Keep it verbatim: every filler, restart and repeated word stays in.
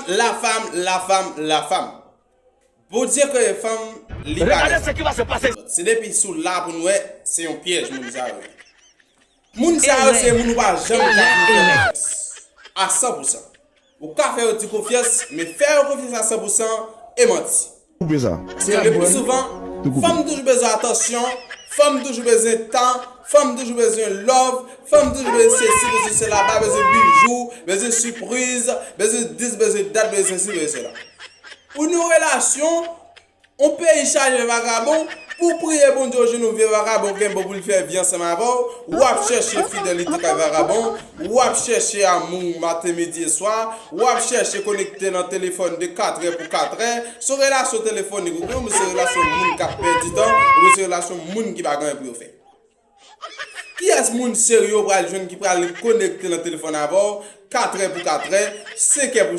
La femme, la femme, la femme. Bondye kreye fanm, li pa gen fanm. Se depi sou la pou nou wè, se yon pyèj moun sa yo ye. Moun sa yo se moun ou pa janm ka fin fè konfyans a san pou san. Ou ka fè yo di konfyans, men fè yo konfyans a san pou san e manti. Koupe sa. Se le pli souvan, fanm toujou bezwen atansyon, fanm toujou bezwen tan, fanm toujou bezwen love, fanm toujou bezwen sesi, bezwen sela, pa bezwen bijou, bezwen sipriz, bezwen dis, bezwen dat, bezwen sesi, bezwen sela. Ou nan relasyon, yon peyi chaje vakabon, pou priye Bondye ou jwenn yon vye vakabon gen bon pou l fè vi ansanm avè w, w ap chèche fidelite kay vakabon, w ap chèche amou maten, midi e swa, w ap chèche konekte nan telefòn de katrè pou katrè, se yon relasyon telefonik ou gen, oubyen se yon relasyon moun k ap pèdi tan, oubyen se yon relasyon moun ki pa gen anyen pou yo fè. Kiyès moun serye w pral jwenn ki pral konekte nan telefòn avè w katrè pou katrè, senkè pou